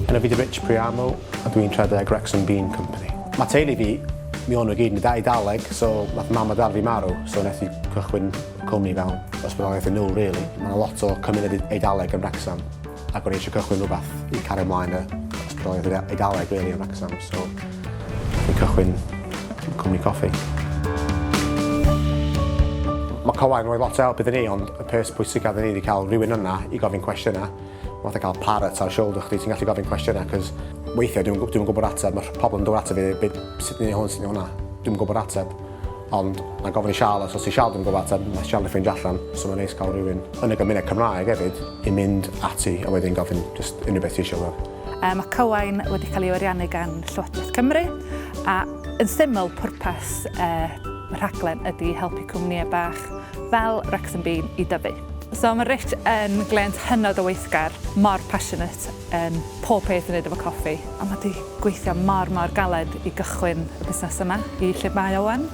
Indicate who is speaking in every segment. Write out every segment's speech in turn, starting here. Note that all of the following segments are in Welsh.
Speaker 1: Enw fi 'di Rich Priamo a dwi'n rhedeg Wrexham Bean Company. Mae teulu fi, mi o'n nhw gyd yn Eidaleg, so nath mam a dad fi marw, so nes i cychwyn cwmni fel ysbrydoliaeth i nhw, really. Mae 'na lot o cymuned Eidaleg yn Wrexham, ac o'n i eisiau cychwyn rhywbeth i cario ymlaen y ysbrydoliaeth Eidaleg, really, yn Wrexham, so fi'n cychwyn cwmni coffi. Mae Cywain yn rhoi lot o help iddyn ni, ond y peth pwysicaf iddyn ni ydi cael rhywun yna i gofyn cwestiynau. Mae fatha cael parrot ar shoulder chdi, ti'n gallu gofyn cwestiynau, cos weithiau dwi'm dwi'm yn gwybod ateb, mae pobl yn dod ato fi a dweud, sut ni'n neud hwn, sut ni'n neud hwnna, dwi'm yn gwybod ateb. Ond na gofyn i Charlotte, os di Charlotte ddim yn gwybod ateb, mae Charlotte ffeindio allan. So mae'n neis cael rhywun yn y gymuned Cymraeg hefyd i mynd ati a wedyn gofyn just unrhyw beth ti eisiau gwybod.
Speaker 2: Mae Cywain wedi cael ei ariannu gan Llywodraeth Cymru a yn syml pwrpas y rhaglen ydy helpu cwmnïau bach fel Wrexham Bean i dyfu. So mae Rich yn gleient hynod o weithgar, mor passionate yn pob peth i wneud efo coffi a mae 'di gweithio mor mor galed i gychwyn y busnes yma i lle mae o 'wan.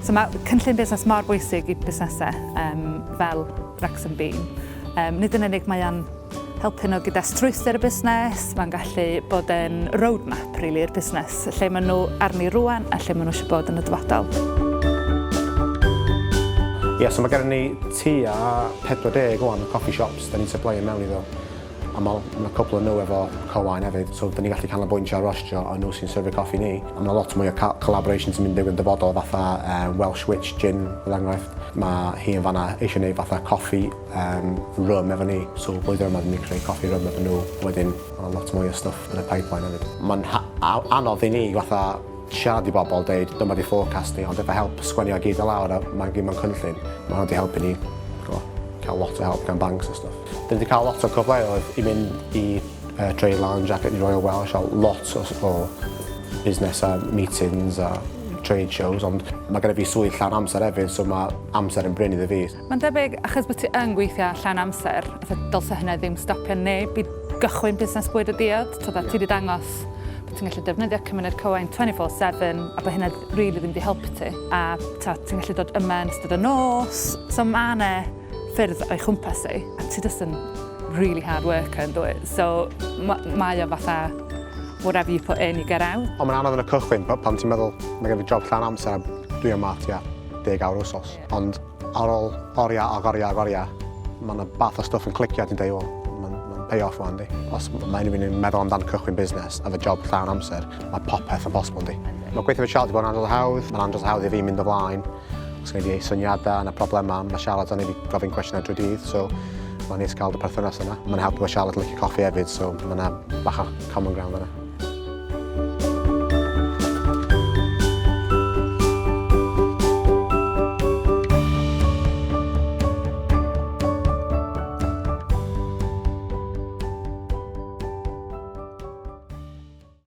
Speaker 2: So mae cynllun busnes mor bwysig i busnesau um, fel Wrexham Bean. Um, nid yn unig mae o'n helpu nhw gyda strwythur y busnes, mae'n gallu bod yn roadmap really i'r busnes, lle maen nhw arni rwan a lle maen nhw eisiau bod yn y dyfodol.
Speaker 1: Ie, yeah, so mae gennym ni tua 40 wan o coffee shops da ni'n supplyo mewn iddo. A mae ma cwpl o nhw efo Cywain hefyd, so da ni'n gallu canolbwyntio ar rostio a nhw sy'n serfio coffi ni. A mae lot mwy o collaborations yn mynd digwydd yn dyfodol fatha Welsh Witch Gin, fel enghraifft. Mae hi yn fanna eisiau gwneud fatha coffi rum efo ni, so blwyddyn yma ni'n creu coffi rum efo nhw. Wedyn mae lot mwy o stwff yn y pipeline hefyd. Mae'n anodd i ni fatha siarad i bobl, deud dyma di forecast ni, ond efo help sgwennu o gyd o lawr a mae'n gyd mewn cynllun, mae hwnna wedi helpu ni go, cael lot o help gan banks a stwff. Dyn ni wedi cael lot o cyfleoedd i mynd i Trade Lounge ac i Royal Welsh a lot o, o busnes a meetings a trade shows, ond mae gen i fi swydd llawn amser hefyd, so mae amser yn brin iddo fi.
Speaker 2: Mae'n debyg, achos bod ti yn gweithio llawn amser, fatha dylse hynna ddim stopio neb i gychwyn busnes bwyd a diod. Tibod, ti wedi dangos bod ti'n gallu defnyddio cymuned Cywain 24/7 a bod hynna rili ddim wedi helpu ti. A ta, ti'n gallu dod yma yn ystod y nos. So mae yna ffyrdd o'i chwmpas i. A ti just yn really hard worker yn dwyt. So mae o fatha whatever you put in, you get out.
Speaker 1: Ond mae'n anodd yn y cychwyn pan ti'n meddwl mae gen fi job llawn amser a dwi yma tua 10 awr wsos. Ond ar ôl oriau ag oriau ag oriau, mae yna bath o stwff yn clicio a ti'n deud, wel, mae'n ma pay off wan, di. Os mae unrhyw un yn meddwl amdan cychwyn busnes a fy job llawn amser, mae popeth yn bosibl, di. Mae gweithio efo Charlotte wedi bod yn andros o hawdd, mae'n andros o hawdd i fi mynd o flaen. Os gen i syniadau na problemau, mae Charlotte yn ei fi gofyn cwestiynau drwy dydd, so mae'n neis cael y perthynas yna. Mae'n helpu bod Charlotte yn licio coffi hefyd, so mae yna bach o common ground yna.